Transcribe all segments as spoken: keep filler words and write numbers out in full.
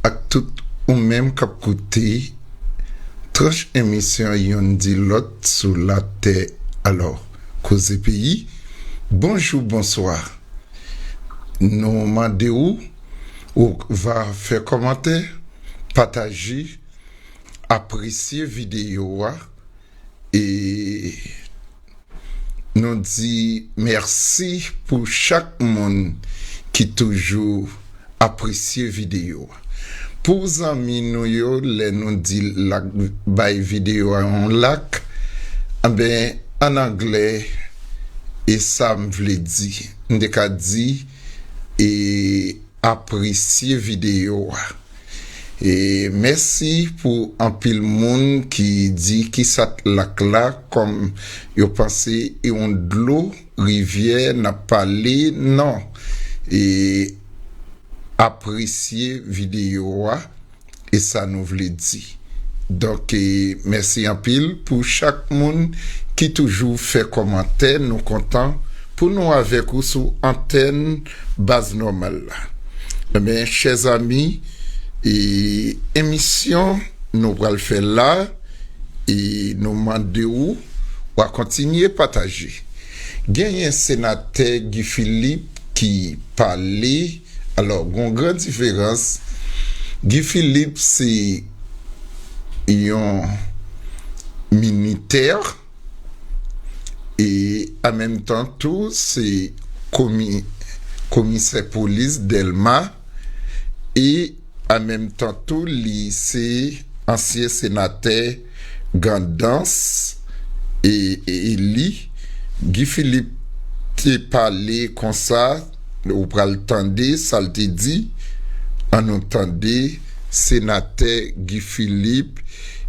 Ak tout ou menm k ap koute tranch emisyon Youn di lòt sou latè. Alò, Koze Peyi, bonjou, bonswa. Nou mande w, ou va fè kòmantè, pataje, apresye videyo a, e nou di mèsi pou chak moun ki toujou apresye videyo a. Pou zanmi nou yo, lè nou di like, bay videyo a yon like, anben, an anglè, e sa m vle di. M te ka di, e apresye videyo a. E mèsi pou anpil moun ki di ki sa t like la, kòm yo panse e yon dlo rivyè n ap pale, non. E apresye videyo a, e sa nou vle di. Donk, e, mèsi anpil pou chak moun ki toujou fè kòmantè. Nou kontan pou nou avèk ou sou antèn Baz Nòmal la. Ebyen, chè zanmi, e, emisyon nou pral fè la, e nou mande w, w a kontinye pataje. Genyen senatè Guy Philippe ki pale, alò, gon gran diferans. Guy Philippe se yon militè, e an menm tan tou, se komi-, komisè polis Dèlma, e an menm tan tou, li se ansyen senatè Grandans, e, e, eli. Guy Philippe te pale konsa, ou pral tande sa l te di. An nou tande senatè Guy Philippe,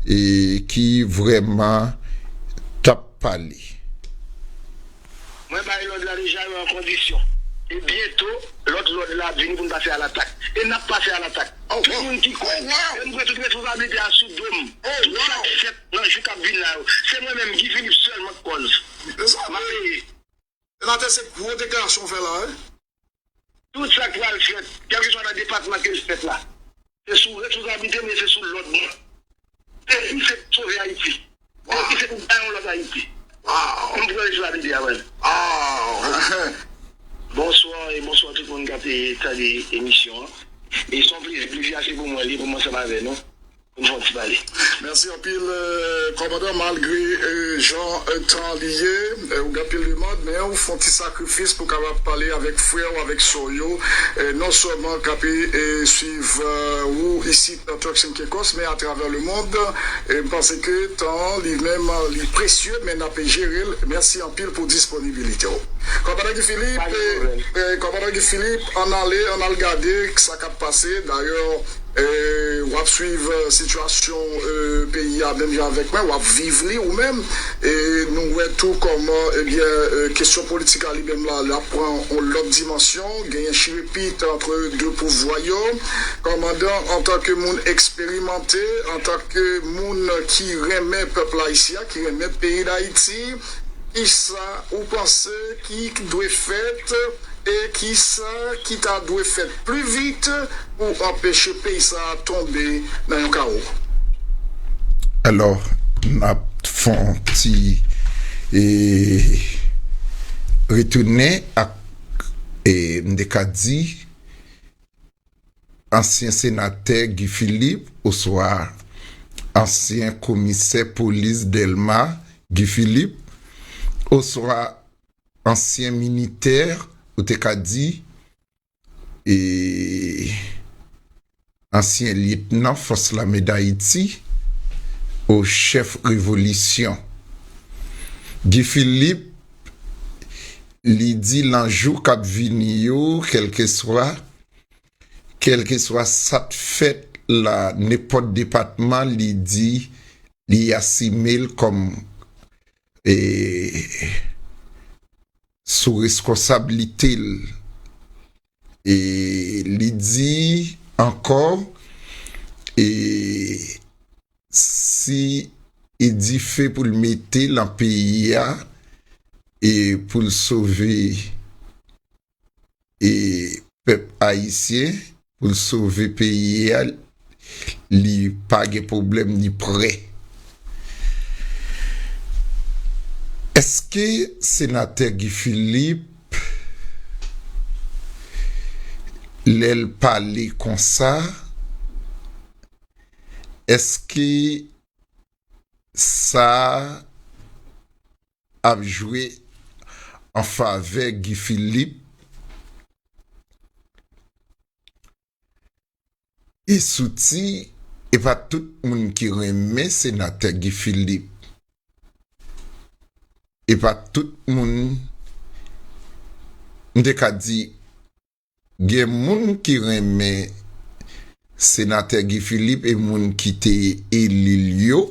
e, ki vrèman t ap pale. Mwen bay lòd la deja, yo an kondisyon. E byento, lòt lòd la ap vini pou n pase alatak. E n ap pase alatak. Tout moun ki kwè, e m pran tout responsabilite a sou do m. Tout sa k fèt nan jou k ap vin la yo, se mwen menm, Guy Philippe, sèlman k kòz. M ap peye. Senatè, se gwo deklarasyon w fè la, wi. Tout sa k pral fèt, kèlkeswa nan depatman ke l fèt la, se sou responsablite m e se sou lòd mwen. Defi se pou sove Ayiti. Defi se pou bay yon lòt Ayiti. M pran responsablite a mwen. Bonswa e bonswa tout moun k ap tande emisyon an. E se yon plezi, plezi a se pou mwen li, pou mwen ansanm avè nou. Pou n fè yon ti pale. Mèsi anpil, kòmandan. Malgre jan tan li ye, ou gen anpil demann, men ou fè yon ti sakrifis pou w kapab pale avèk frè w, avèk sè w yo, non sèlman k ap swiv ou isit nan Turks and Caicos, men atravè lemonn. M panse ke tan an li menm li presye, men n ap jere l. Mèsi anpil pou disponibilite w. Kòmandan Guy Philippe, kòmandan Guy Philippe, ann ale, ann al gade sa k ap pase. Dayè, w ap swiv sitiyasyon peyi a menm jan avèk mwen, w ap viv li ou menm. E nou wè tou kòman, ebyen, kesyon politik la li menm la, l ap pran yon lòt dimansyon. Genyen chirepit ant de pouvwa yo. Kòmandan, antanke moun eksperimante, antanke moun ki renmen pèp la isi a, ki renmen peyi Dayiti, kisa ou panse ki dwe fèt e kisa ki ta dwe fèt pli vit pou anpeche peyi sa a tonbe nan yon kawo? Alò, n ap fè yon ti, e, retounen ak, e, m te ka di, ansyen senatè Guy Philippe, oswa ansyen komisè polis Dèlma Guy Philippe, oswa ansyen militè, ou te ka di, e, ansyen lyetnan Fòs Lame Dayiti, o chèf revolisyon. Guy Philippe, li di nan jou k ap vini yo, kèlkeswa, kèlkeswa sa t fèt la, nenpòt depatman, li di, li asime l kòm, e, sou reskonsablite l. E li di ankò, e si e dife pou l mete nan peyi a, e pou l sove, e pèp ayisyen, pou l sove peyi a, li pa gen pwoblèm, li prè. Èske senatè Guy Philippe, lè l pale konsa, èske sa ap jwe an favè Guy Philippe? E souti, e pa tout moun ki renmen senatè Guy Philippe. E pa tout moun, m te ka di, gen moun ki renmen senatè Guy Philippe e moun ki te eli l yo.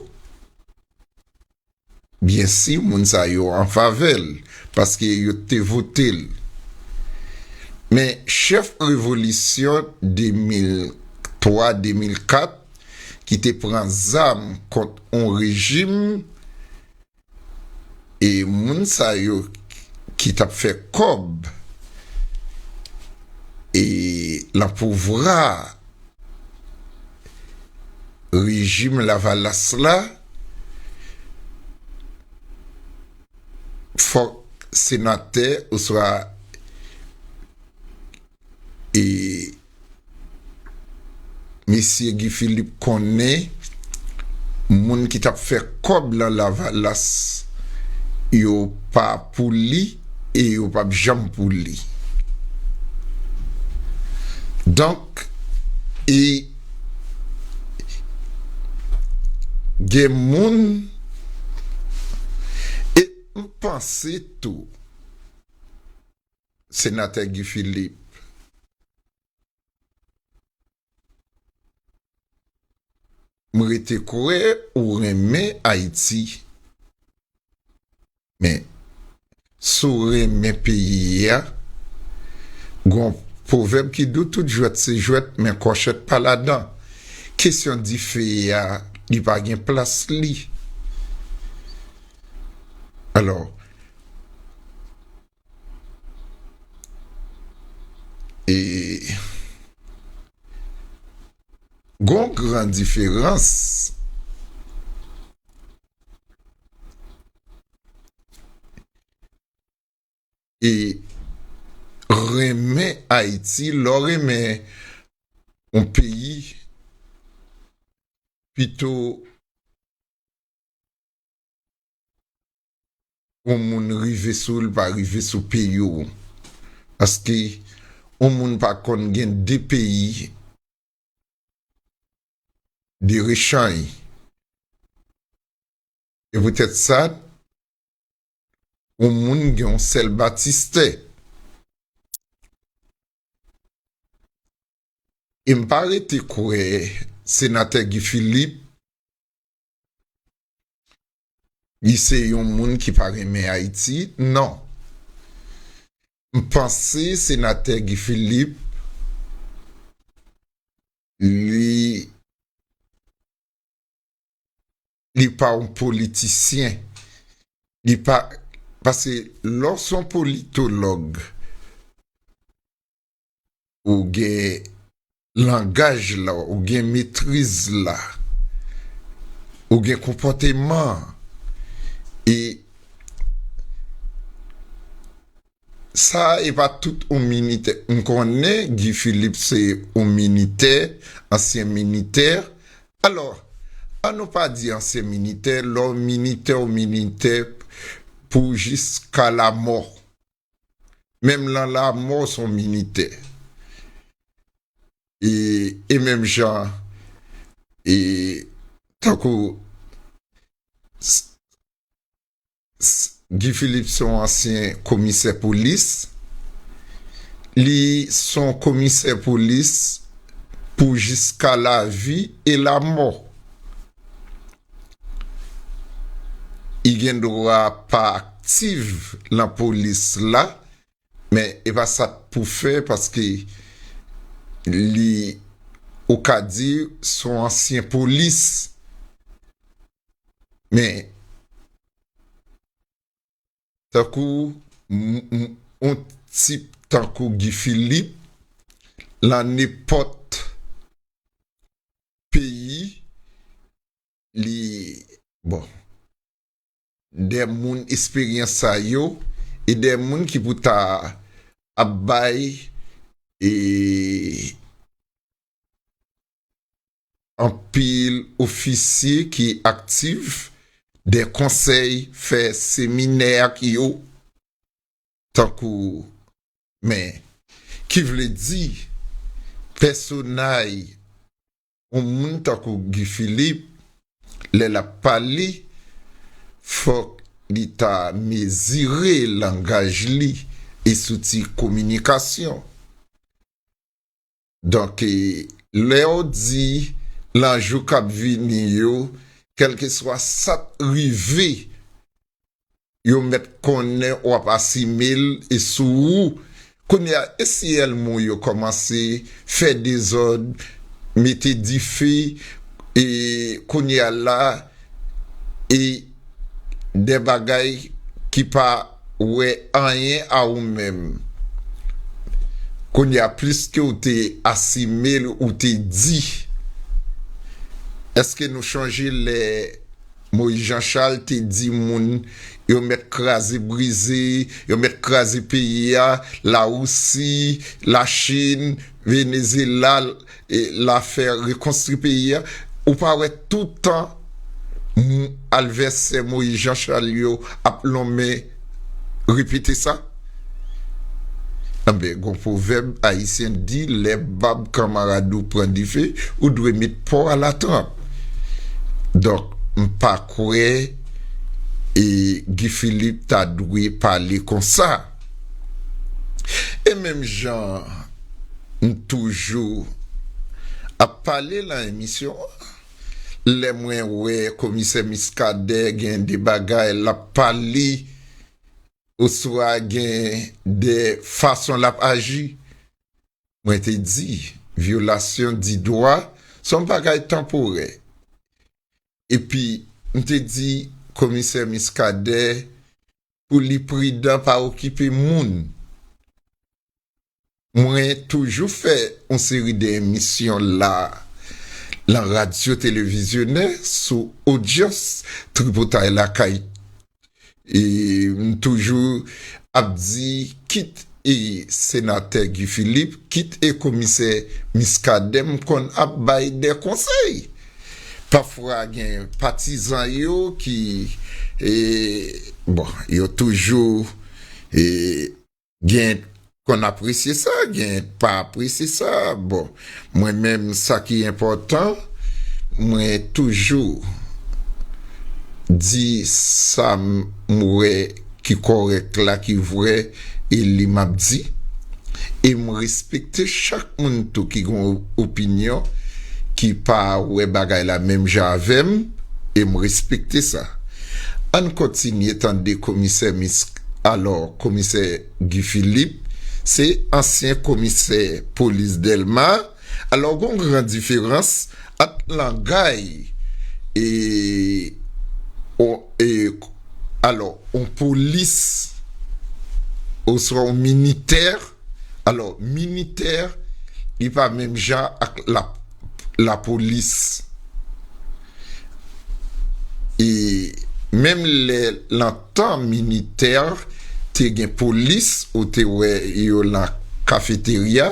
Byensi, moun sa yo an favè l, paske yo te vote l. Men chèf revolisyon de mil twa, de mil kat, ki te pran zam kont on rejim, e moun sa yo ki t ap fè kòb e lan pouvwa rejim Lavalas la, fòk senatè oswa e mesye Guy Philippe konnen moun ki t ap fè kòb lan Lavalas yo pa pou li e yo p ap janm pou li. Donk, e gen moun, e m panse tou, senatè Guy Philippe, m rete kwè ou renmen Ayiti. Men, si w renmen peyi a, gon pwovèb ki di w tout jwèt se jwèt, men kòchèt pa ladan. Kesyon dife a, li pa gen plas li. Alò, e gon gran diferans. E renmen Ayiti, lè w renmen yon peyi, pito yon moun rive sou w, li pa rive sou peyi w. Paske yon moun pa konn gen de peyi, de rechanj. E poutèt sa, yon moun gen yon sèl batistè. E m pa rete kwè senatè Guy Philippe, li se yon moun ki pa renmen Ayiti, non. M panse senatè Guy Philippe, li, li pa yon politisyen. Li pa, paske lè w se yon politològ, ou gen langaj la, ou gen metriz la, ou gen konpòteman an. E sa, e pa tout yon militè. M konnen Guy Philippe se yon militè, ansyen militè. Alò, ann nou pa di ansyen militè, lè w militè, w militè pou jiska lamò. Menm lan lamò, w se yon militè. E, e menm jan, e tankou s-, s-, Guy Philippe se yon ansyen komisè polis, li se yon komisè polis pou jiska lavi e lamò. Li gen dwa pa aktif lan polis la, men e pa sa k pou fè, paske li, ou ka di, se yon ansyen polis. Men, tankou, m-, m-, yon tip tankou Guy Philippe, lan nenpòt li, bon, de moun esperyans sa yo, e de moun ki pou ta ap bay e anpil ofisye ki aktif de konsèy, fè seminè ak yo, tankou, men, ki vle di, pèsonay yon moun tankou Guy Philippe, lè l ap pale, fòk li ta mezire langaj li e zouti kominikasyon. Donk, e, lè w di nan jou k ap vini yo, kèlkeswa sa k rive, yo mèt konnen w ap asime l e sou ou. Kounye a, e si ènmi w yo kòmanse fè dezòd, mete dife, e kounye a la, e de bagay ki pa wè anyen a ou menm. Kounye a, plis ke w te asime l, ou te di, èske nou chonje lè Moïse Jean Charles te di moun yo mèt kraze brize, yo mèt kraze peyi a, Lawousi, Lachin, Venezyela, e, l ap fè rekonstwi peyi a. Ou pa wè toutan m- advèsè Moïse Jean Charles yo ap lonmen repete sa? Anben, gon pwovèb ayisyen di, lè bab kanmarad ou pran dife, ou dwe met pò a latranp. Donk, m pa kwè e Guy Philippe ta dwe pale konsa. E menm jan m toujou ap pale nan emisyon an, lè mwen wè komisè Muscadin gen de bagay l ap pale, oswa gen de fason l ap aji, mwen te di, vyolasyon di dwa se yon bagay tanporè. Epi, m te di komisè Muscadin pou li pridan, pa okipe moun. Mwen toujou fè yon seri de emisyon la, lan radyo televizyonè, sou odyans Tripotay Lakay. E m toujou ap di, kit e senatè Guy Philippe, kit e komisè Muscadin, m konn ap bay de konsèy. Pafwa gen patizan yo ki, e, bon, yo toujou, e, gen konn apresye sa, gen pa apresye sa. Bon, mwen menm, sa ki enpòtan, mwen toujou di sa m wè ki kòrèk la, ki vrè, e li m ap di. E m respekte chak moun tou ki gen opinyon, ki pa wè bagay la menm jan avè m, e m respekte sa. Ann kontinye tande komisè Mis-, alò, komisè Guy Philippe, se ansyen komisè polis Dèlma. Alò, gon gran diferans ant langay e, o, e, alò, on polis oswa on militè. Alò, militè, li pa menm jan ak la, lapolis. E menm lè, lan tan militè, te gen polis, ou te wè yo lan kafeterya,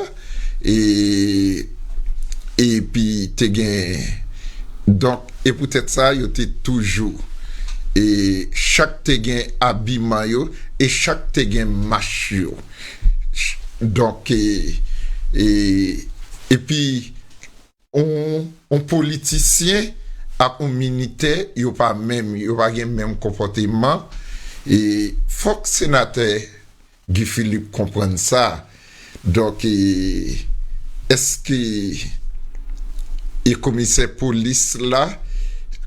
e, epi te gen, donk, e poutèt sa, yo te toujou, e chak te gen abiman yo, e chak te gen mach yo. Donk, e, e, epi, on, on politisyen ak on militè, yo pa menm, yo pa gen menm konpòteman. E fòk senatè Guy Philippe konprann sa. Donk, e, èske e komisè polis la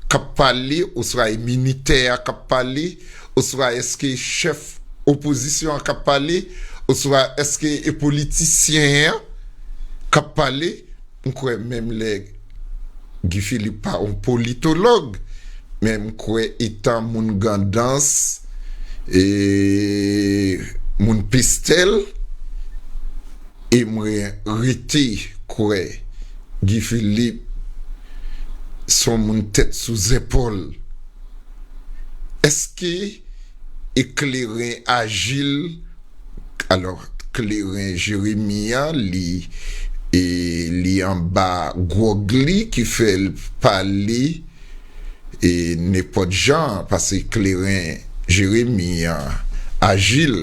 k ap pale, oswa e militè a k ap pale, oswa èske chèf opozisyon an k ap pale, oswa èske e politisyen an k ap pale? M kwè menm lè Guy Philippe pa yon politològ, men m kwè etan moun Grandans, e moun Pestèl, e mwen rete kwè Guy Philippe se yon moun tèt sou zèpòl. Èske e kleren ajil, alò, kleren Jeremi an, li, e, li anba gwòg li ki fè l pale e nenpòt jan, paske kleren Jeremi an ajil.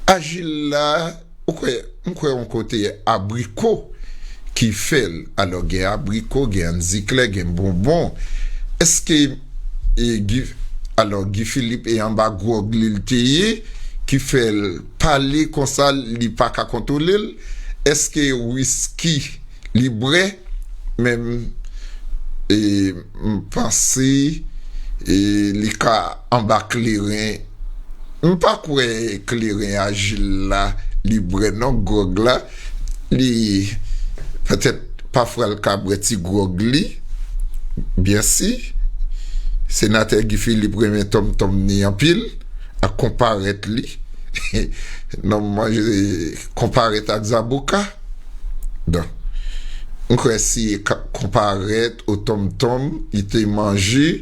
Ajil la, ou kwè, m kwè yon kote abriko ki fè l. Alò, gen abriko, gen annziklè, gen bonbon. Èske, e, Guy, alò, Guy Philippe e anba gwòg li l te ye, ki fè l pale konsa, li pa ka kontwole l? Èske wiski li bwè, men m, e, m panse, e, li ka anba kleren. M pa kwè kleren ajil la, li bwè non gwòg la. Li, petèt, pafwa l ka bwè ti gwòg li. Byensi, senatè Guy Philippe renmen tonmtonm ni anpil, ak konparèt li. Nonm manje konparèt ak zaboka. Donk, m kwè si ka-, konparèt o tonmtonm, li te manje,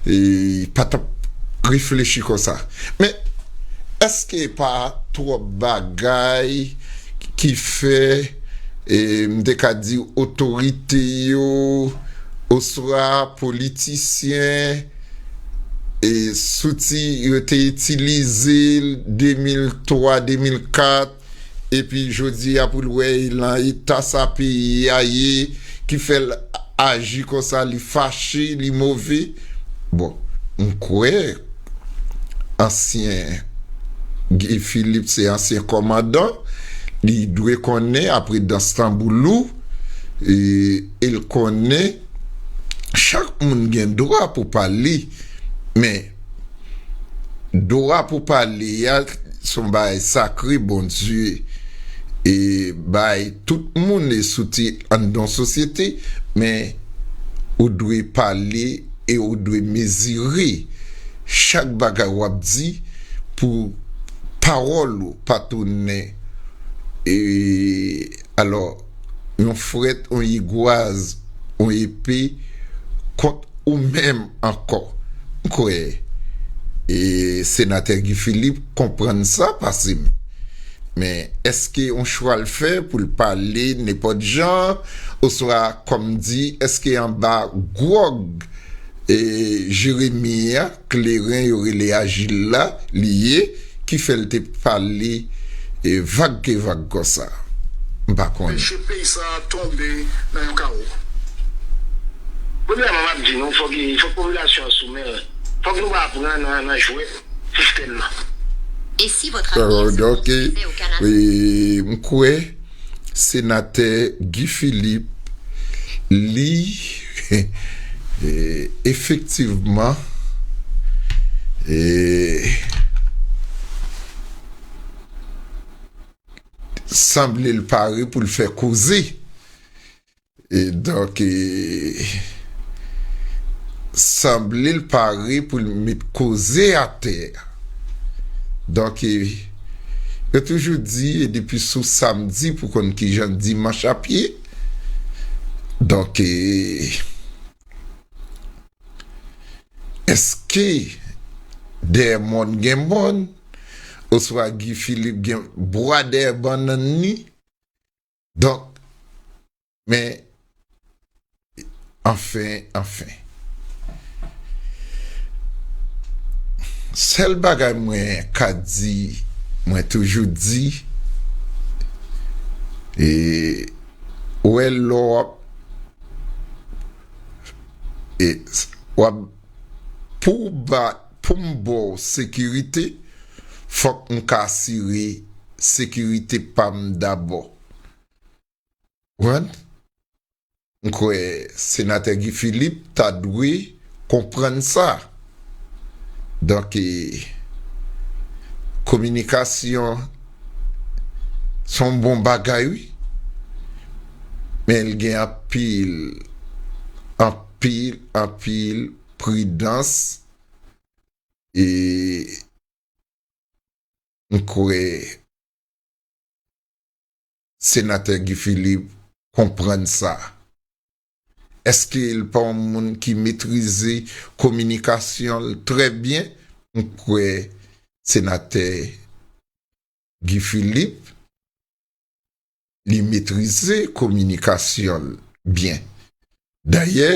e, li pa t ap reflechi konsa. Men, èske pa twòp bagay ki fè, e, m te ka di otorite yo, oswa politisyen, e, souti yo te itilize de mil twa, de mil kat, epi jodi a pou l wè e lan eta sa peyi a ye, ki fè l aji konsa, li fache, li move. Bon, m kwè ansyen Guy Philippe se ansyen kòmandan, li dwe konnen apre dans tanbou lou, e, e l konnen chak moun gen dwa pou pale, men dwa pou pale a, se yon bagay sakre, Bondye, e, bay tout moun e souti anndan yon sosyete, men ou dwe pale e ou dwe mezire chak bagay w ap di pou pawòl ou pa tounen, e, alò, yon frèt, yon igwaz, yon epe kont ou menm ankò. M kwè, e, senatè Guy Philippe konprann sa pase m. Men, èske yon chwa l fè pou l pale nenpòt jan, oswa, kòm di, èske anba gwòg, e, Jeremi a, kleren yo rele ajil la, li ye, ki fè l te pale, e, vag ke vag konsa? M pa konnen. Peche peyi sa a tonbe nan yon kawo. Premyèman, m ap di nou, fòk, fòk popilasyon an sou men l. Fòk nou pa pran nan, nan jwèt sistèm nan. Et si votre ami est donk, e, m kwè senatè Guy Philippe, li, e, efektivman, e, sanble l pare pou l fè koze. E donk, e, sanble l pare pou l met koze atè. Donk, e, yo toujou di, e depi sou samdi pou konn kijan dimanch ap ye. Donk, e, èske dèyè mòn gen mòn? Oswa Guy Philippe gen bwa dèyè bannann li? Donk, men, anfen, anfen. Sèl bagay mwen ka di, mwen toujou di, e, ou wè lè w ap, e, w ap, pou w ba, pou m ba w sekirite, fòk m ka asire sekirite pa m dabò. Konprann? M kwè senatè Guy Philippe ta dwe konprann sa. Donk, e, kominikasyon se yon bon bagay, wi. Men l gen anpil, anpil, anpil pridans. E m kwè senatè Guy Philippe konprann sa. Èske l pa yon moun ki metrize kominikasyon l trè byen? M kwè senatè Guy Philippe, li metrize kominikasyon l byen. Dayè,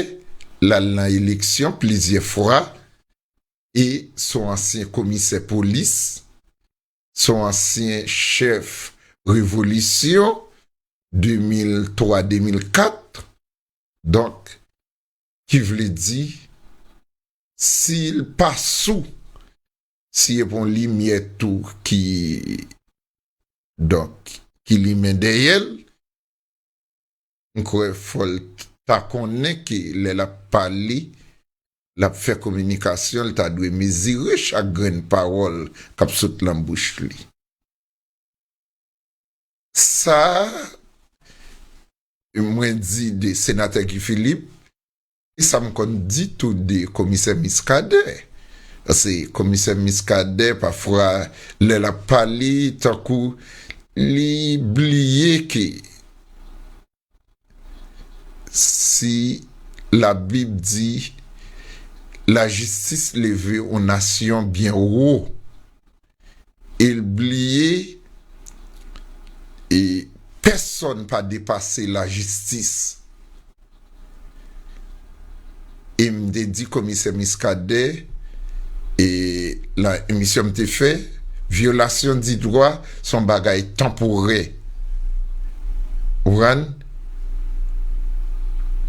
l al nan eleksyon plizyè fwa e s on ansyen komisè polis, s on ansyen chèf revolisyon de mil twa de mil kat. Donk, ki vle di, si l pa sou, si e pa yon limyè tou ki, donk, ki limen dèyè l, m kwè fò l ta konnen ke lè l ap pale, l ap fè kominikasyon, l ta dwe mezire chak grenn pawòl k ap sot nan bouch li. Sa, mwen di de senatè Guy Philippe, e sa m konn di tou de komisè Muscadin. Paske komisè Muscadin, pafwa, lè l ap pale, tankou li bliye ke si Labib di, lajistis leve yon nasyon byen wo, e l bliye, e pèsonn pa depase lajistis. E m te di komisè Muscadin, e nan emisyon m te fè, vyolasyon di dwa se yon bagay tanporè. Ou konprann?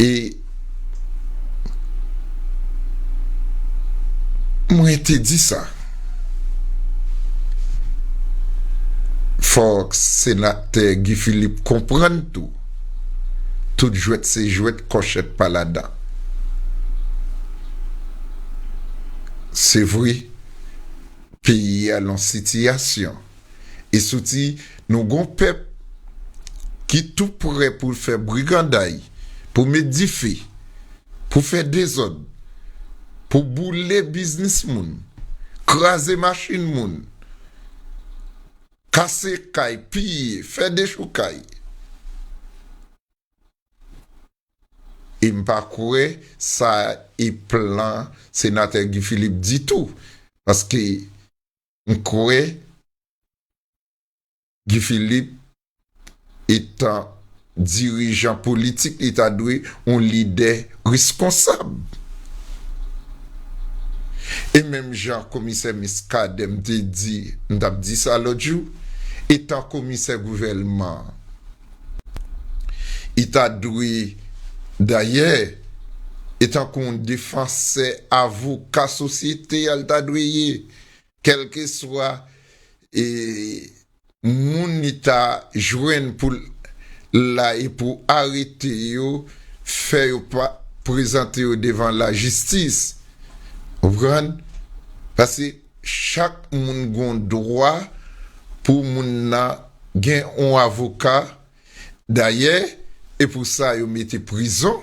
E mwen te di sa. Fòk senatè Guy Philippe konprann tou. Tout jwèt se jwèt, kòchèt pa ladan. Se vre, peyi a nan sitiyasyon. E soti, nou gon pèp ki tou prè pou l fè briganday, pou met dife, pou fè dezòd, pou boule biznis moun, kraze machin moun, kase kay, piye, fè dechoukay. E m pa kwè sa e plan senatè Guy Philippe ditou. Paske m kwè Guy Philippe, etan dirijan politik, li ta dwe yon lidè reskonsab. E menm jan komisè Muscadin, m te di, m t ap di sa lòt jou, etan komisè gouvènman, li ta dwe, dayè, etan kon defansè, avoka sosyete a, l ta dwe ye, kèlkeswa, e, moun li ta jwenn pou l la e pou arete yo, fè yo pa prezante yo devan lajistis. Ou konprann? Paske chak moun gon dwa pou moun nan gen yon avoka. Dayè, e pou sa yo mete prizon,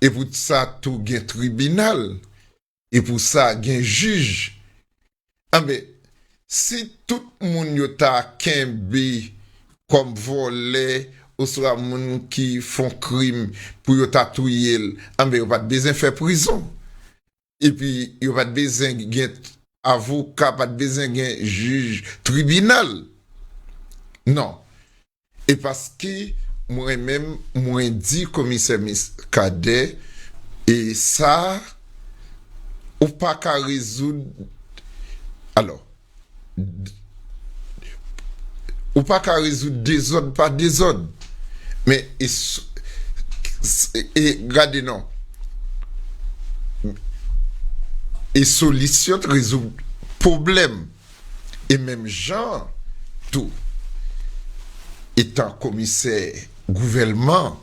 e pou sa tou gen tribinal, e pou sa gen jij. Anben, si tout moun yo ta kenbe kòm vòlè, oswa moun ki fè yon krim pou yo ta touye l, anben, yo pa t bezwen fè prizon. Epi, yo pa t bezwen gen avoka, pa t bezwen gen jij tribinal. Non. E paske mwen menm, mwen di komisè Muscadin, e sa, ou pa ka rezoud, alò, d-, ou pa ka rezoud dezòd pa dezòd. Men, e s-, s-, e gade non. E solisyon t rezoud pwoblèm. E menm jan tou, etan komisè gouvènman,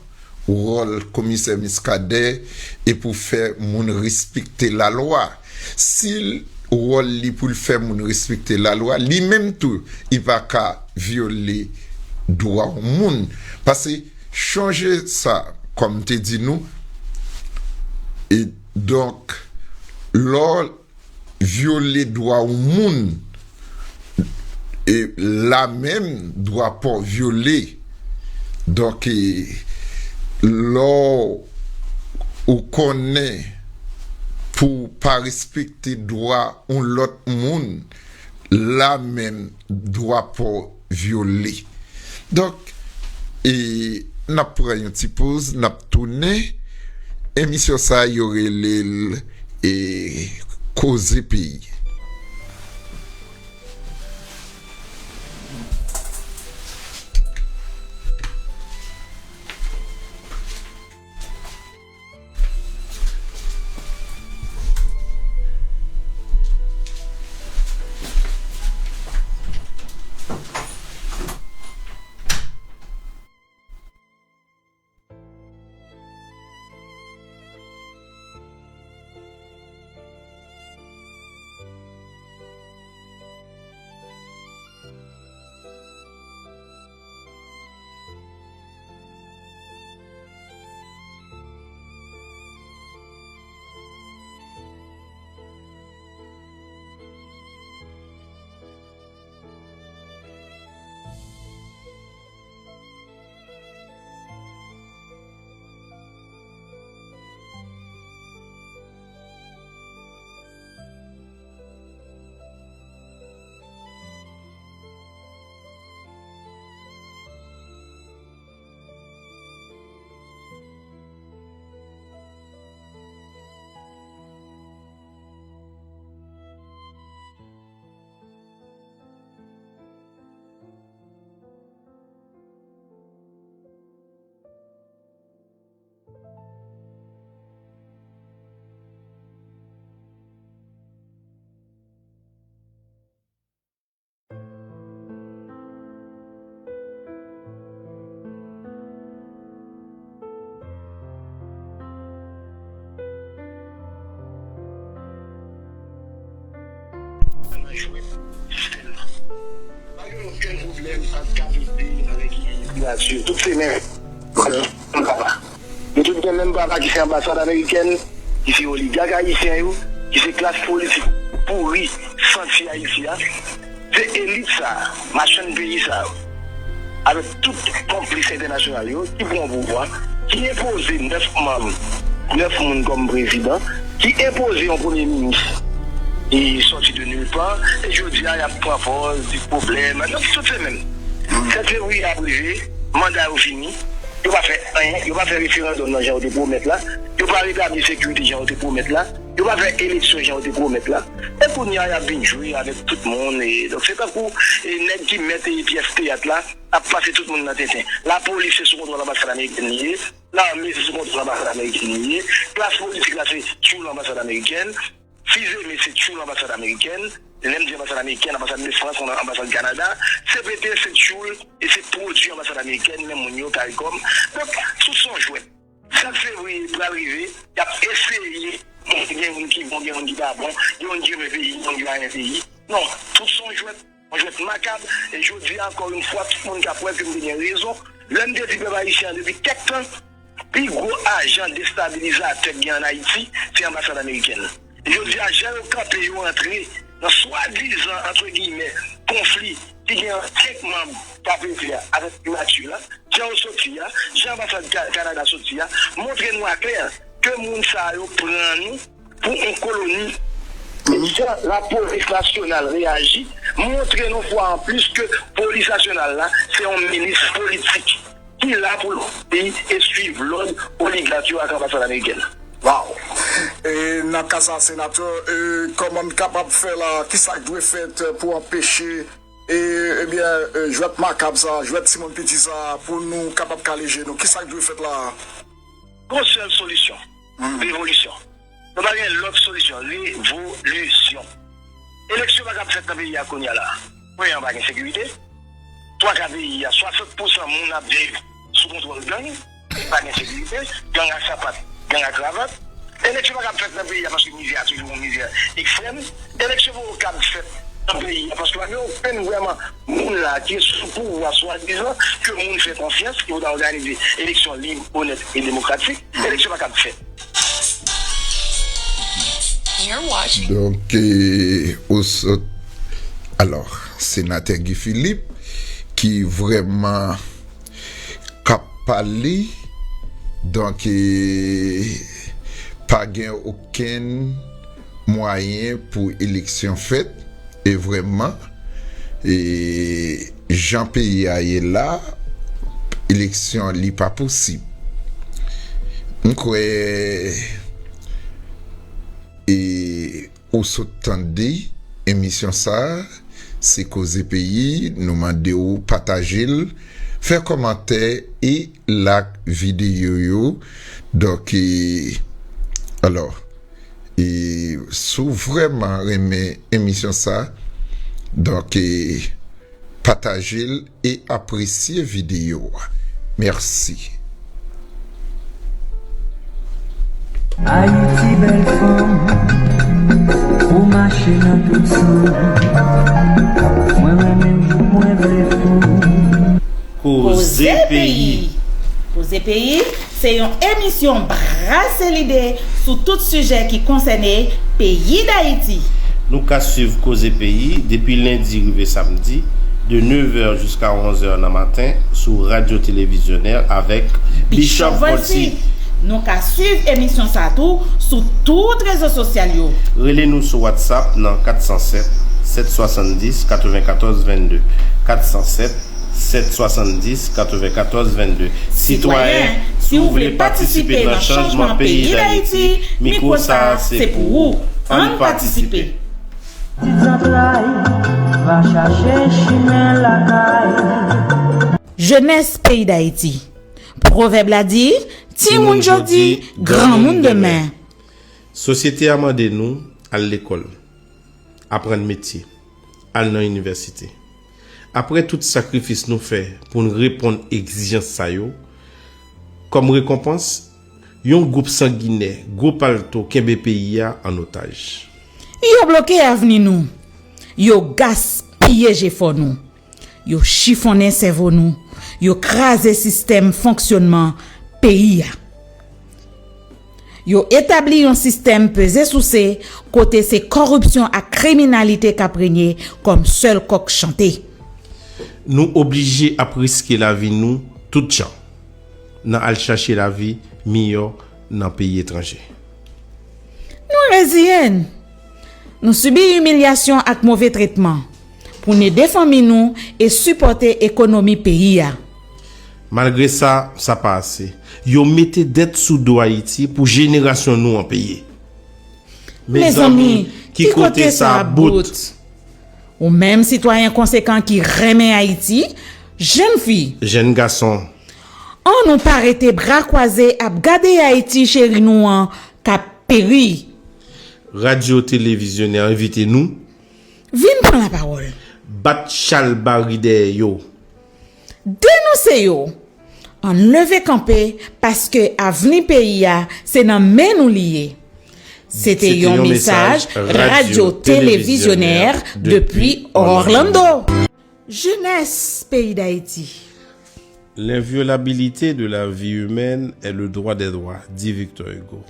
wòl komisè Muscadin e pou fè moun respekte lalwa. Si l, wòl li pou l fè moun respekte lalwa, li menm tou, li pa ka vyole dwa yon moun. Paske, chonje sa, kòm m te di nou, e donk, lè w vyole dwa yon moun, e la menm, dwa pa w vyole. Donk, e, lè w Ou konnen, pou w pa respekte dwa yon lòt moun, la menm dwa pa w vyole. Donk, e, n ap pran yon ti poz, n ap tounen. Emisyon sa a, yo rele l, e, Koze Peyi. Nan jwèt sistèm nan. Pa gen okenn pwoblèm ant K P P avèk Primature. Tout se menm. Yo tout gen menm papa ki se anbasad amerikèn, ki se oligak ayisyen yo, ki se klas politik pouri, santi Ayiti a. Se elit sa a, machann peyi sa yo, avèk tout konplis entènasyonal yo, ki pran pouvwa, ki enpoze nèf manm, nèf moun kòm prezidan, ki enpoze yon premye minis, e sòti de nulle part, e jodi a, y ap pran pòz, di pwoblèm, non, tout se menm. Sèt fevriye ap rive, manda yo fini, yo pa fè anyen, yo pa fè referandòm nan jan yo te pwomèt la, yo pa retabli sekirite jan yo te pwomèt la, yo pa fè eleksyon jan yo te pwomèt la. E kounye a, y ap vin jwe avèk tout moun. E, donk, se tankou, e, nèg ki mèt, e, pyès teyat la ap pase tout moun nan tenten. Lapolis se sou kontwòl anbasad amerikèn li ye. Lame se sou kontwòl anbasad amerikèn li ye. Klas politik la se tchoul anbasad amerikèn. Fizeme se tchoul anbasad amerikèn. Lè m di anbasad amerikèn, anbasad de Frans, anbasad Kanada. C P T se tchoul e se pwodui anbasad amerikèn, men moun yo, CARICOM. Donk, tout se yon jwèt. Sèt fevriye pral rive, y ap eseye, bon, gen moun ki bon, gen moun ki pa bon, gen moun ki renmen peyi, gen moun ki pa renmen peyi. Non, tout se yon jwèt, yon jwèt makab, e jodi a, ankò yon fwa, tout moun ka kwè ke m te gen rezon. Lè m te di pèp ayisyen an depi kèk tan, pi gwo ajan destabilizatè k gen ann Ayiti, se anbasad amerikèn. E jodi a, jan yo kanpe, yo antre nan swadizan, antre giyimè, konfli ki gen ant kèk manm K P P a avèk Primati la, jan yo soti a, jan anbasad Ka-, Kanada soti a, montre nou aklè ke moun sa yo pran nou pou yon koloni. E jan lapolis nasyonal reyaji, montre nou fwa anplis ke polis nasyonal la, se yon milis politik ki la pou l obeyi e swiv lòd oligak yo ak anbasad amerikèn. Waw! E nan ka sa, senatè, e, kòman n kapab fè la? Kisa k dwe fèt pou anpeche, e, ebyen, e, jwèt makab sa, jwèt timoun piti sa, pou nou kapab kale je nou? Kisa k dwe fèt la? Gon sèl solisyon, revolisyon. Nou pa gen lòt solisyon. Revolisyon. Eleksyon pa kab fèt nan peyi a kounye a la. Premyèman, pa gen sekirite. Twa ka peyi a, swasant pousan moun ap viv sou kontwòl gang. Pa gen sekirite. Gang a sapat, gang a kravat. Eleksyon pa kab fèt nan peyi a paske mizè a toujou yon mizè ekstrèm. Eleksyon poko kab fèt nan peyi a paske pa gen okenn vrèman moun la ki sou pouvwa swadizan ke moun fè konfyans ki pou ta òganize eleksyon lib, onèt e demokratik. Eleksyon pa kab fèt. Donk, e, osot, alò, senatè Guy Philippe, ki vrèman k ap pale, donk, e, pa gen okenn mwayen pou eleksyon fèt, e vrèman, e jan peyi a ye la, eleksyon li pa posib. M kwè, e ou sot tande emisyon sa a, se Koze Peyi, nou mande w pataje l, fè kòmantè e like videyo yo. Donk, e, alò, e, si w vrèman renmen emisyon sa, donk, e, pataje l e apresye videyo a. Mèsi. Ayiti bèl fanm, ou mache nan tout san. Mwen renmen w, mwen vle fou. Koze Peyi. Koze Peyi, se yon emisyon brase lide sou tout sijè ki konsène peyi Dayiti. Nou ka swiv Koze Peyi depi lendi rive samdi, de nevè jiska onzè nan maten, sou Radyo Televizyonè avèk Bishop Volcy. Nou ka swiv emisyon sa tou sou tout rezo sosyal yo. Rele nou sou WhatsApp nan kat san sèt, sèt swasanndis, katrevenkatòz vennde, kat san sèt, sèt swasanndis, katrevenkatòz vennde. Sitwayen, si w vle patisipe nan chanjman peyi Dayiti, mikwo sa a se pou ou. Ann patisipe. Ti zantray va chache chimen lakay. Jenès peyi Dayiti. Pwovèb la di, timoun jodi, granmoun demen. Sosyete a mande nou al lekòl, aprann metye, al nan inivèsite. Apre tout sakrifis nou fè pou n reponn egzijans sa yo, kòm rekonpans, yon gwoup sanginè, gwo palto kenbe peyi a an otaj. Yo bloke avni nou. Yo gaspiye jefò nou. Yo chifonnen sèvo nou. Yo kraze sistèm fonksyònman peyi a. Yo etabli yon sistèm peze souse kote se kòripsyon ak kriminalite k ap renye kòm sèl kòk chante. Nou oblije ap riske lavi nou tout jan nan al chache lavi miyò nan peyi etranje. Nou reziyen n. Nou sibi imilyasyon ak move tretman pou n ede fanmi nou e sipòte ekonomi peyi a. Malgre sa, sa pa ase. Yo mete dèt sou do Ayiti pou jenerasyon nou an peye. Mezanmi, ki kote sa ap bout? Ou menm sitwayen konsekan ki renmen Ayiti, jèn fi, jèn gason, ann nou pa rete bra kwaze ap gade Ayiti cheri nou an k ap peri. Radyo Televizyonè envite nou. Vin pran lapawòl. Bat chalbari dèyè yo. Denonse yo. Ann leve kanpe, paske avni peyi a, se nan men nou li ye. Se te yon mesaj Radyo Televizyonè depi Orlando. Jenès peyi Dayiti. L'inviolabilité de la vie humaine est le droit des droits, dit Victor Hugo.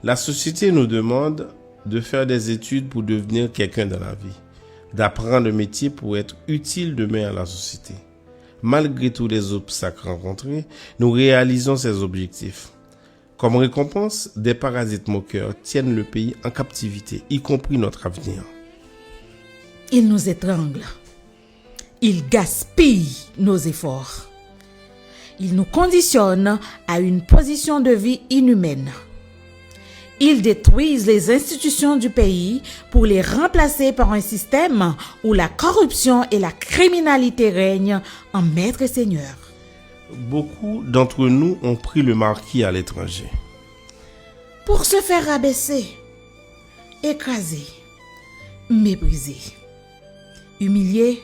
La société nous demande de faire des études pour devenir quelqu'un dans la vie, d'apprendre un métier pour être utile demain à la société. Malgré tous les obstacles rencontrés, nous réalisons ces objectifs. Comme récompense, des parasites moqueurs tiennent le pays en captivité, y compris notre avenir. Ils nous étranglent. Ils gaspillent nos efforts. Ils nous conditionnent à une position de vie inhumaine. Ils détruisent les institutions du pays pour les remplacer par un système où la corruption et la criminalité règnent en maître et seigneur. Beaucoup d'entre nous ont pris le marquis à l'étranger. Pour se faire rabaisser, écraser, mépriser, humilier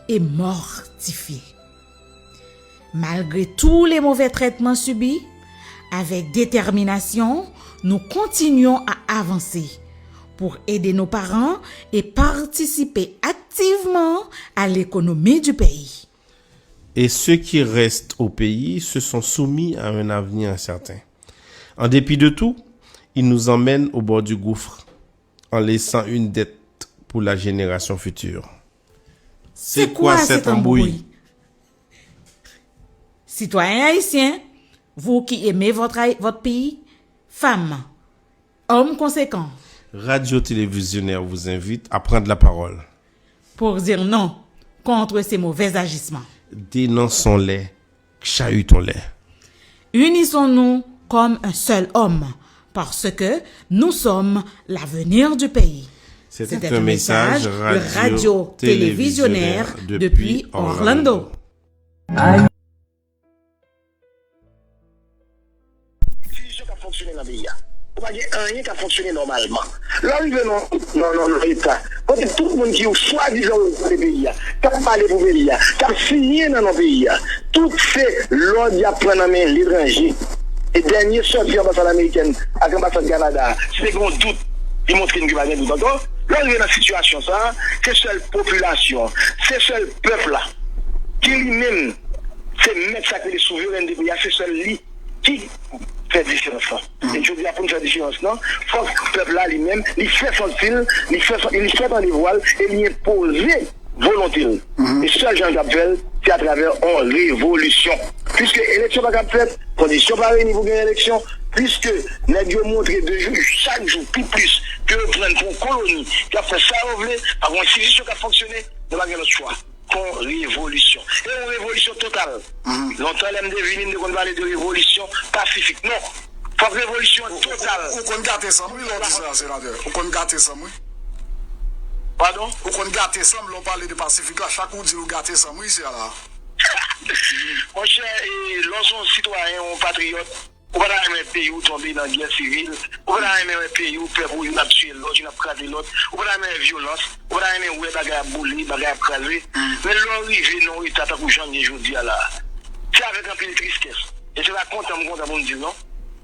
et mortifier. Malgré tous les mauvais traitements subis, avec détermination, nous continuons à avancer pour aider nos parents et participer activement à l'économie du pays. Et ceux qui restent au pays se sont soumis à un avenir incertain. En dépit de tout, ils nous emmènent au bord du gouffre, en laissant une dette pour la génération future. C'est quoi cette embrouille? Citoyens haïtiens, vous qui aimez votre, votre pays, femmes, Homme conséquent. Radio Télévisionnaire vous invite à prendre la parole. Pour dire non contre ces mauvais agissements. Dénonçons-les, chahutons-les. Unissons-nous comme un seul homme, parce que nous sommes l'avenir du pays. C'était un message de Radio Télévisionnaire depuis Orlando. Enstitisyon k ap fonksyone nan peyi a. Ou pa gen anyen k ap fonksyone nòmalman. Lè w rive nan, nan, nan, nan eta, kote tout moun ki swadizan reprezante peyi a, k ap pale pou peyi a, k ap siyen nan non peyi a, tout se lòd y ap pran nan men letranje. E dènye sòti anbasad amerikèn ak anbasad Kanada a, si te gen yon dout, li montre n ke pa gen dout ankò. Lè w rive nan sitiyasyon sa a, se sèl popilasyon an, se sèl pèp la, ki li menm, se mèt sa k rele souverènte peyi a, se sèl li ki fè diferans lan. E jodi a, pou n fè diferans lan, fòk pèp la li menm, li fè santi l, li fè, li fè tande vwa l, e li enpoze volonte l. E sèl jan l kab fè l, se atravè yon revolisyon. Piske eleksyon pa kab fèt, kondisyon pa reyini pou gen eleksyon, piske nèg yo montre de jou, chak jou, pi plis, ke yo pran n pou yon koloni, k ap fè sa yo vle, pa gen yon enstitisyon k ap fonksyone, nou pa gen lòt chwa. Kon revolisyon. E yon revolisyon total. Lontan lè m te vini, m te konn pale de revolisyon pasifik. Non. Fòk revolisyon total. Ou, ou, ou konn gate san m, wi, lè w di sa, senatè. Ou konn gate san m, wi. Padon? Ou konn gate san m lè w pale de pasifik la. Chak ou di l, ou gate san m, wi, isi a la. Monchè, e, lè w se yon sitwayen, yon patriyòt, ou pa ta renmen peyi w tonbe nan gè sivil. Ou pa ta renmen wè peyi w, pèp ou, youn ap tiye lòt, youn ap kraze lòt. Ou pa ta renmen wè vyolans. Ou pa ta renmen wè bagay ap boule, bagay ap kraze. Men lè w rive nan yon eta tankou jan n ye jodi a la a, se avèk anpil tristès. E se pa kontan m kontan pou m di l non.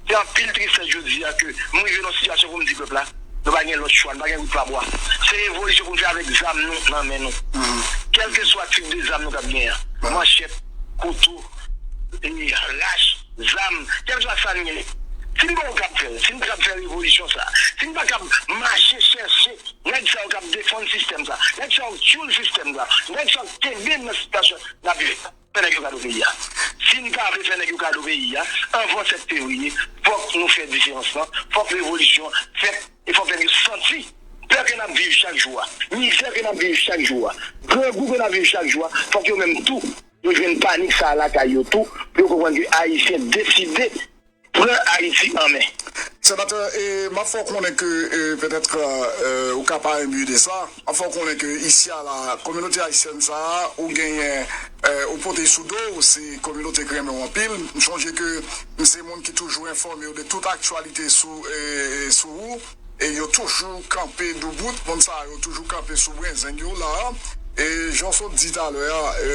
Se anpil tristès jodi a ke m rive nan yon sitiyasyon pou m di pèp la, nou pa gen lòt chwa, nou pa gen wout pa bwa. Se revolisyon pou n fè avèk zam nou nan men nou. Kèlkeswa tip de zam nou t ap genyen an, manchèt, kouto, e, rach, zam, kèlkeswa sa n gen. Si n poko kab fè l, si n pa kab fè revolisyon sa, si n pa kab mache chèche nèg sa yo k ap defann sistèm sa, nèg sa yo k tchoul sistèm sa, nèg sa yo k kenbe n nan sitiyasyon n ap viv la, fè nèg yo kado peyi a. Si n ta vle fè nèg yo kado peyi a, anvan sèt fevriye, fòk nou fè diferans lan, fòk revolisyon fèt, e fòk nèg yo santi pè ke n ap viv chak jou a, mizè ke n ap viv chak jou a, grangou ke n ap viv chak jou a, fòk yo menm tou, yo jwenn panik sa a lakay yo tou, pou yo konprann ke Ayisyen deside pran Ayiti an men. Senatè, e, m ap fè w konnen ke, e, petèt, e, ou ka pa enbi de sa. M ap fè w konnen ke isi a la, kominote ayisyèn sa a, ou genyen, e, ou pote sou do w, se kominote k renmen w anpil. M sonje ke m se moun ki toujou enfòme w de tout aktyalite sou, e, sou ou. E yo toujou kanpe doubout, moun sa yo toujou kanpe sou brenzeng yo la. E jan w sot di talè a, e,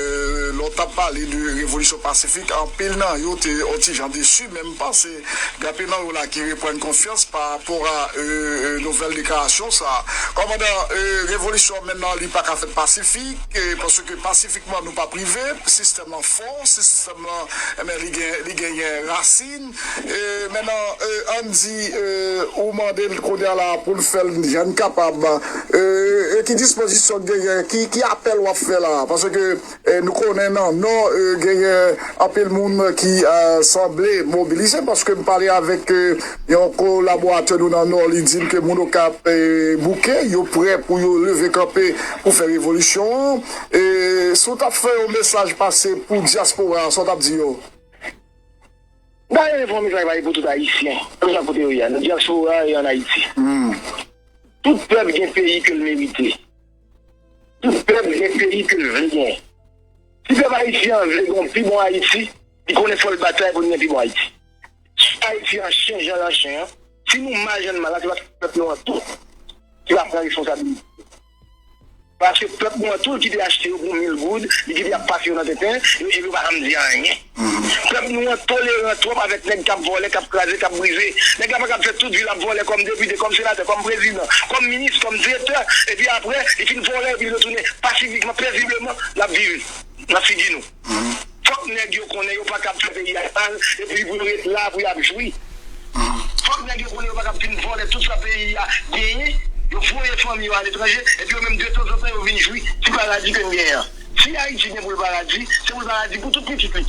lè w t ap pale de revolisyon pasifik, anpil nan yo te yon ti jan desi, men m panse gen anpil nan yo la ki reprann konfyans pa rapò a, e, e, nouvèl deklarasyon sa. Kòmandan, e, revolisyon menm nan li pa ka fèt pasifik, e, paske pasifikman nou p ap rive, sistèm lan fò, sistèm lan, enben, li gen, li genyen rasin. E, mennan, e, ann di, e, ou mande l kounye a la pou l fè l jan n kapab. E, e ki dispozisyon n genyen, ki, ki apèl w ap fè la? Paske, e, nou konnen nan Nò, e, genyen anpil moun ki, e, sanble mobilize, paske m pale avèk, e, yon kolaboratè nou nan Nò, li di m ke moun Okap, e, bouke, yo prè pou yo leve kanpe pou fè revolisyon an. E, si w t ap fè yon mesaj pase pou dyaspora, sa w t ap di yo? M ta renmen fè yon mesaj pase pou tout Ayisyen, kèlkeswa kote yo ye a, nan dyaspora e ann Ayiti. Tout pèp gen peyi ke l merite. Tout pèp gen peyi ke l vle genyen. Si pèp ayisyen an vle gen yon pi bon Ayiti, li konnen fò l batay pou l gen pi bon Ayiti. Si Ayiti an chen jan l an chen an, si nou mal jan n mal la, se paske pèp nou an tou ki pa pran responsabilite. Paske pèp nou an tou l kite achte yo pou mil goud, li kite ap pase yo nan tenten, yo, epi yo pa janm di anyen. Pèp nou an toleran twòp avèk nèg k ap vòlè, k ap kraze, k ap brize. Nèg la pa kab fè tout vi l ap vòlè kòm depite, kòm senatè, kòm prezidan, kòm minis, kòm direktè, epi apre, li fin vòlè, epi li retounen pasifikman, pezibleman, l ap viv nan figi nou. Fòk nèg yo konnen yo pa kab fè peyi a mal, epi pou yo ret la, pou y ap jwi. Fòk nèg yo konnen yo pa kab vin vòlè tout sa peyi a genyen, yo voye fanmi yo aletranje, epi yo menm detanzantan yo vin jwi ti paradi ke n genyen an. Si Ayiti gen pou l paradi, se pou l paradi pou tout pitit li.